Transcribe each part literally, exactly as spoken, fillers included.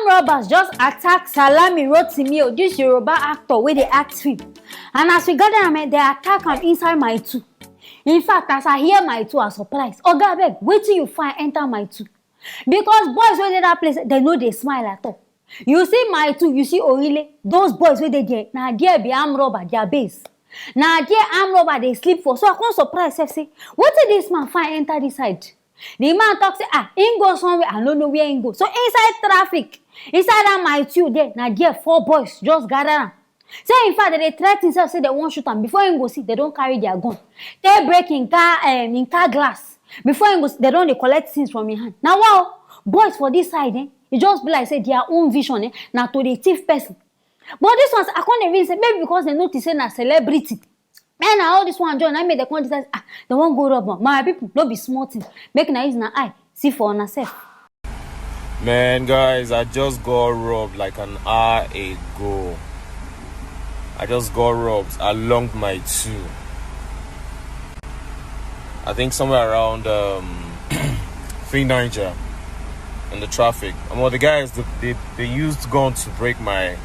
Robbers just attack Salami Rotimi, o, this Yoruba actor wey dey act film. And as we gather am, eh, they attack am inside my two. In fact, as I hear my two, I surprise. Oga, abeg, wetin you find enter my two? Because boys wey dey that place, they no dey smile at all. You see my two, you see Orile, those boys wey dey there, na there be arm robber, their base. Na there arm robber dey sleep for. So I come surprise sef say, wetin this man find enter this side? The man talk say, ah, him go somewhere, I no know where him go. So inside traffic, inside that my two there, na there four boys just gather am. Say in fact, they dey threaten sef say they wan shoot am. Before him go see, they don carry their gun. Take break him car, um, him car glass. Before him go see, they don dey collect things from him hand. Na wow, boys for this side, eh, e just be like say their own vision, eh, na to dey thief person. But this ones, I come dey reason say maybe because they notice say na celebrity. And na all this one join, na make they come decide, ah, they wan go rob am. My people, no be small thing. Make na use na eye see for una sef. Man, guys, I just got robbed like an hour ago. I just got robbed along my two. I think somewhere around um, Free Niger in the traffic. And well, the guys, they, they, they used gun to break my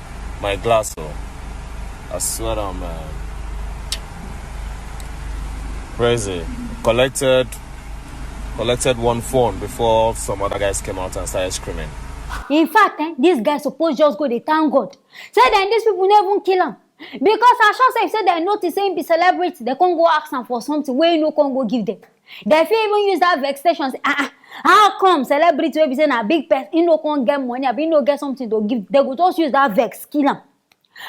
my glass. So I swear down, man. Crazy. Collected collected one phone before some other guys came out and started screaming. In fact, eh, this guy suppose just go dey thank God. Say then these people no even kill am. Because I sure say if say they notice say him be celebrity, they come go ask am for something wey he no come go give them. They fit even use that vexation say, ah, ah, how come celebrity wey be say na big person, he no come get money, abi he no get something to give? They go just use that vex kill am.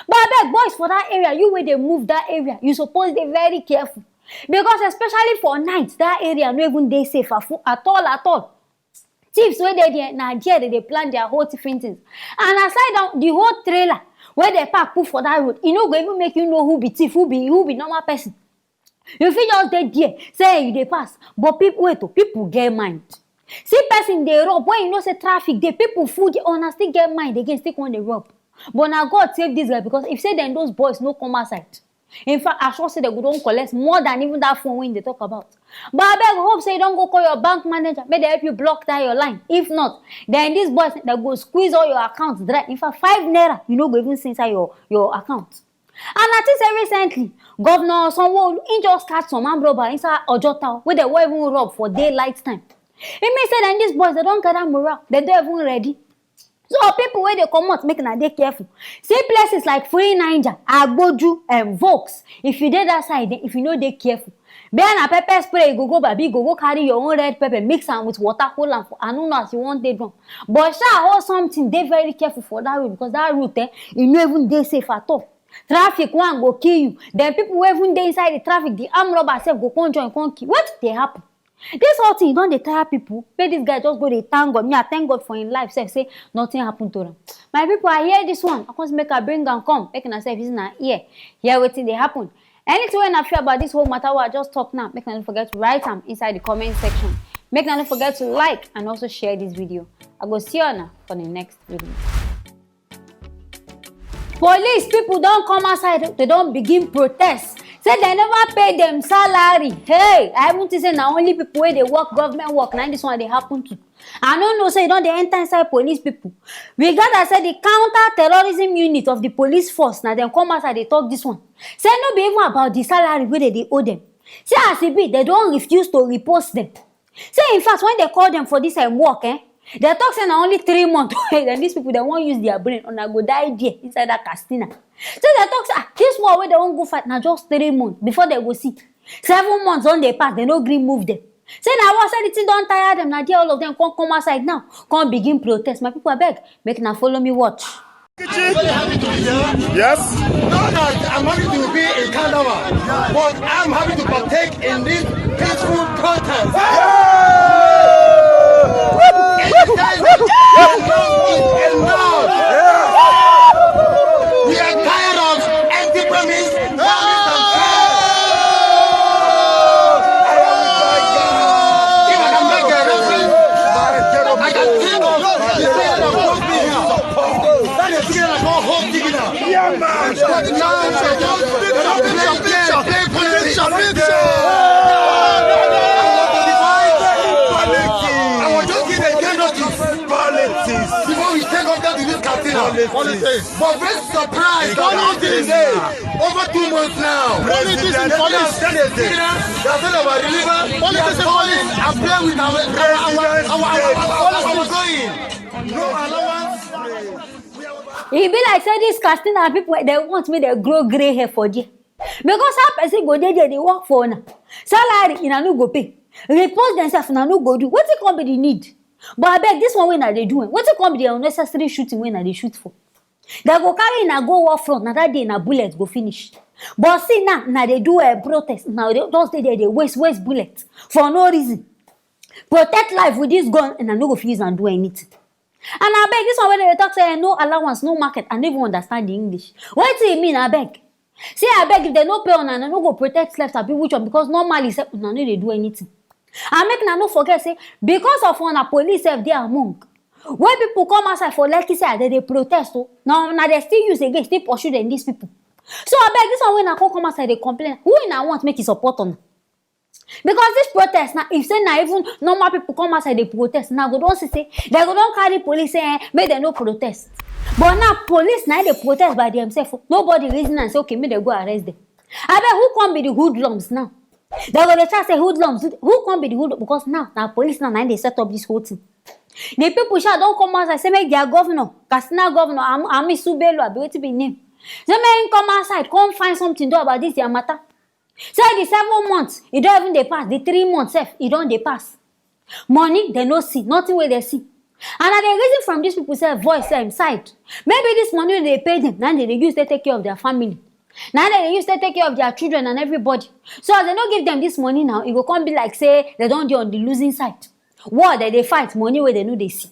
But abeg, boys for that area, you wey dey move that area, you suppose dey very careful. Because especially for night, that area no even dey safe at, at all, at all. Thieves wey dey there, na there they dey plan their whole thiefing things. And aside down, the whole trailer wey they park put for that road, e no go even make you know who be thief, who be who be normal person. You fit just dey there, say you dey pass, but people wait, oh, people get mind. See person dey rob when you know say traffic dey, people full, the owner still get mind again, still come dey rob. But na God save this guy, because if say then those boys no come outside, in fact, I sure say they go don collect more than even that phone wey they talk about. But abeg, hope say you don go call your bank manager, make they help you block that your line. If not, then these boys, they go squeeze all your accounts dry. In fact, five naira, you no go even see inside your, your account. And I think say recently, Governor Sanwo-Olu, he just catch some armed robber inside Ojota, wey they wan even rob for daylight time. E mean say then these boys, they don gather morale, they don even ready. So people wey dey comot, make una dey careful. See places like Free Niger, Agboju, and Volks. If you dey that side, eh, if you no dey careful, bia na pepper spray you go go babi, you go go carry your own red pepper, mix am with water, hold am for, I no know as you wan take do am. But sha, hold something, dey very careful for that road, because that road, eh, e no even dey safe at all. Traffic one go kill you. Then people wey even dey inside the traffic, the armed robber sef go come join, come kill. Wetin dey happen? This whole thing don dey tire people. Make this guy just go dey thank God. Me, I thank God for him life sef, say nothing happen to am. My people, I hear this one, I come say make I bring am come, make una sef use una ear hear wetin dey happen. Anything wey una feel about this whole matter wey I just talk now, make una no forget to write am inside the comment section. Make una no forget to like and also share this video. I go see una for the next video. Police people don come outside, they don begin protest, say they never pay them salary. Hey, I even think say na only people wey dey work government work na this one dey happen to. I no know say e don dey enter inside police people. We gather say the counter terrorism unit of the police force, na dem come outside dey talk this one. Say no be even about the salary wey they dey owe them. See as e be, they don refuse to report them. Say in fact, when they call them for this um, work, eh, they talk say na only three months. Then these people, they wan use their brain, una go die there inside that Katsina. Say they talk say, ah, this war wey they wan go fight na just three months before they go see. Seven months don dey pass, they no gree move them. Say na what, say the thing don tire them, na there all of them come come outside now, come begin protest. My people, abeg, make una follow me watch. Yes. Not that I'm happy to be in Kanawa, but I'm happy to partake in this peaceful protest. It says enough is enough. We are tired of empty promise. If I can make a reference, I can think of the thing that brought me here. That is the thing that I call home digging. Yeah, man. But now, I was just give a Politics. Before we take up that to this Katsina. Politics. But very surprise. Politics. Over two months now. Politics in politics. That's not our relevance. Politics in politics. And play with our our our our our our going. No allowance. E be like say dis Katsina people dem want make dem grow grey hair for there, because how person go dey there dey work for una, salary una no go pay, report themselves una no go do, wetin come be the need? But abeg, this one wey una dey do, eh, wetin come be the unnecessary shooting wey una dey shoot for? Dem go carry una go war front, na that day una bullet go finish. But see now, una dey do a protest, una dey just dey there dey waste waste bullet for no reason. Protect life with this gun, una no go fit use am do anything. And abeg, this one wey dem dey talk say, eh, no allowance, no market, I no even understand the English. Wetin e mean, abeg? Say abeg, if dem no pay una, una no go protect life, abi which one? Because normally sef una no dey do anything. And make una no forget say because of una, police sef dey among. When people come outside for Lekki say dem dey protest o, na una dem still use again, still pursue dem, these people. So abeg, this one wey una come come outside dey complain, who una want make e support una? Because this protest now, if say na even normal people come outside dey protest, now go don see say dem go don carry police say, eh, make dem no protest. But now police na dey protest by themselves. Nobody reason and say, okay, make dem go arrest them. Abeg, who come be the hoodlums now? Dem go dey try say hoodlums, who come be the hoodlums? Because now na police now na dey set up this whole thing. The people sha don come outside say make their governor, Katsina governor, Am- Hamisu Bello, abi wetin be im name? Say make him come outside, come find something do about this their matter. Say the seven months, e don even dey pass, the three months sef, e don dey pass. Money dem no see, nothing wey dem see. And I dey reason from these people sef voice sef side. Maybe this money wey dem dey pay them, na dem dey use take take care of their family. Na dem dey use take take care of their children and everybody. So as dem no give them this money now, e go come be like say dem don dey on the losing side. War dem dey fight, money wey dem no dey see.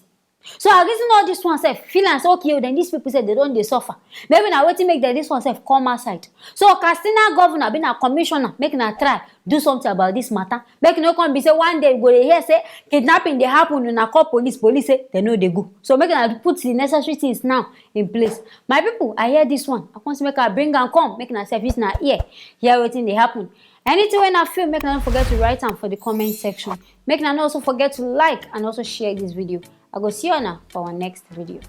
So I reason all this one sef, feel am say okay o, then these people sef dem don dey suffer. Maybe na wetin make dem this one sef come outside. So Katsina governor, be na commissioner, make na try do something about this matter. Make e no come be say one day we go dey hear say kidnapping dey happen, una call police, police say dem no dey go. So make na put the necessary things now in place. My people, I hear this one. I come say make I bring am come, make na sef use na ear hear wetin dey happen. Anything wey na feel, make na no forget to write am for the comment section. Make na no also forget to like and also share this video. I go see you now for our next video.